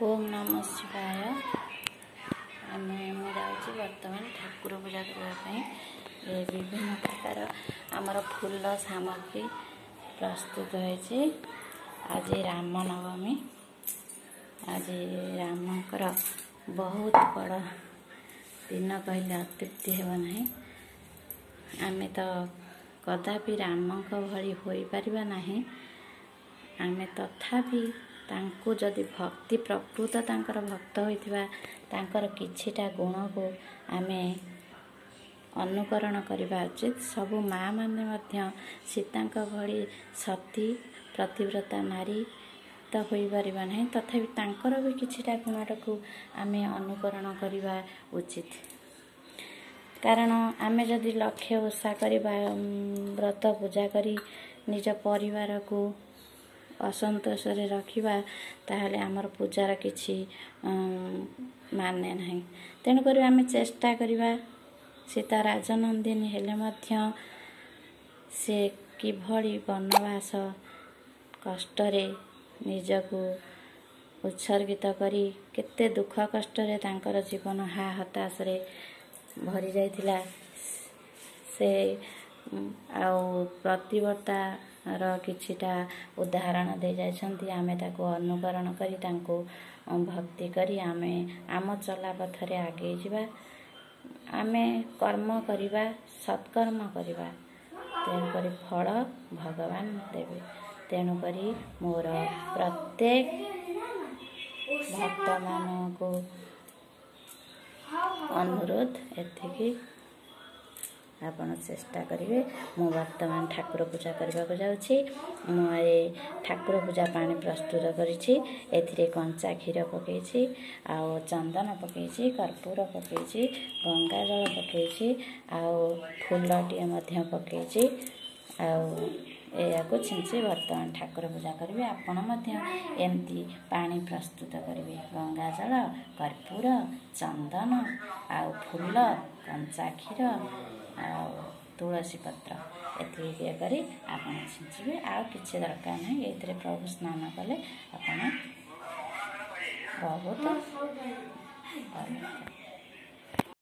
ଓମ୍ ନମଃ ଶିବାୟ। ମୁଁ ଯାଉଛି ବର୍ତ୍ତମାନ ଠାକୁର ପୂଜା କରିବା ପାଇଁ। ବିଭିନ୍ନ ପ୍ରକାର ଆମର ଫୁଲ ସାମଗ୍ରୀ ପ୍ରସ୍ତୁତ ହୋଇଛି। ଆଜି ରାମନବମୀ, ଆଜି ରାମଙ୍କର ବହୁତ ବଡ଼ ଦିନ କହିଲେ ଅତ୍ୟୁକ୍ତି ହେବ ନାହିଁ। ଆମେ ତ କଦାପି ରାମଙ୍କ ଭଳି ହୋଇପାରିବା ନାହିଁ, ଆମେ ତଥାପି ତାଙ୍କୁ ଯଦି ଭକ୍ତି ପ୍ରକୃତ ତାଙ୍କର ଭକ୍ତ ହୋଇଥିବା, ତାଙ୍କର କିଛିଟା ଗୁଣକୁ ଆମେ ଅନୁକରଣ କରିବା ଉଚିତ। ସବୁ ମା' ମାନେ ମଧ୍ୟ ସୀତାଙ୍କ ଭଳି ସତୀ ପ୍ରତିବ୍ରତା ନାରୀ ତ ହୋଇପାରିବା ନାହିଁ, ତଥାପି ତାଙ୍କର ବି କିଛିଟା ଗୁଣଟାକୁ ଆମେ ଅନୁକରଣ କରିବା ଉଚିତ। କାରଣ ଆମେ ଯଦି ଲକ୍ଷ୍ୟ ଓଷା କରିବା, ବ୍ରତ ପୂଜା କରି ନିଜ ପରିବାରକୁ ଅସନ୍ତୋଷରେ ରଖିବା, ତାହେଲେ ଆମର ପୂଜାର କିଛି ମାନେ ନାହିଁ। ତେଣୁକରି ଆମେ ଚେଷ୍ଟା କରିବା, ସୀତା ରାଜନନ୍ଦିନୀ ହେଲେ ମଧ୍ୟ ସେ କିଭଳି ବନବାସ କଷ୍ଟରେ ନିଜକୁ ଉତ୍ସର୍ଗିତ କରି କେତେ ଦୁଃଖ କଷ୍ଟରେ ତାଙ୍କର ଜୀବନ ହା ହତାଶରେ ଭରି ଯାଇଥିଲା। ସେ ଆଉ ପ୍ରତିବ୍ରତାର କିଛିଟା ଉଦାହରଣ ଦେଇଯାଇଛନ୍ତି। ଆମେ ତାକୁ ଅନୁକରଣ କରି, ତାଙ୍କୁ ଭକ୍ତି କରି ଆମେ ଆମ ଚଲା ପଥରେ ଆଗେଇ ଯିବା। ଆମେ କର୍ମ କରିବା, ସତ୍କର୍ମ କରିବା, ତେଣୁକରି ଫଳ ଭଗବାନ ଦେବେ। ତେଣୁକରି ମୋର ପ୍ରତ୍ୟେକ ଭକ୍ତମାନଙ୍କୁ ଅନୁରୋଧ ଏତିକି, ଆପଣ ଚେଷ୍ଟା କରିବେ। ମୁଁ ବର୍ତ୍ତମାନ ଠାକୁର ପୂଜା କରିବାକୁ ଯାଉଛି। ମୁଁ ଏ ଠାକୁର ପୂଜା ପାଣି ପ୍ରସ୍ତୁତ କରିଛି। ଏଥିରେ କଞ୍ଚା କ୍ଷୀର ପକାଇଛି, ଆଉ ଚନ୍ଦନ ପକାଇଛି, କର୍ପୂର ପକାଇଛି, ଗଙ୍ଗା ଜଳ ପକାଇଛି, ଆଉ ଫୁଲଟିଏ ମଧ୍ୟ ପକାଇଛି, ଆଉ ଏହାକୁ ଛିଞ୍ଚି ବର୍ତ୍ତମାନ ଠାକୁର ପୂଜା କରିବେ। ଆପଣ ମଧ୍ୟ ଏମିତି ପାଣି ପ୍ରସ୍ତୁତ କରିବେ, ଗଙ୍ଗାଜଳ, କର୍ପୂର, ଚନ୍ଦନ ଆଉ ଫୁଲ, କଞ୍ଚା କ୍ଷୀର ଆଉ ତୁଳସୀ ପତ୍ର, ଏତିକି ଇଏ କରି ଆପଣ ଛିଞ୍ଚିବେ। ଆଉ କିଛି ଦରକାର ନାହିଁ। ଏଇଥିରେ ପ୍ରଭୁ ସ୍ନାନ କଲେ ଆପଣ ବହୁତ ଭଲ।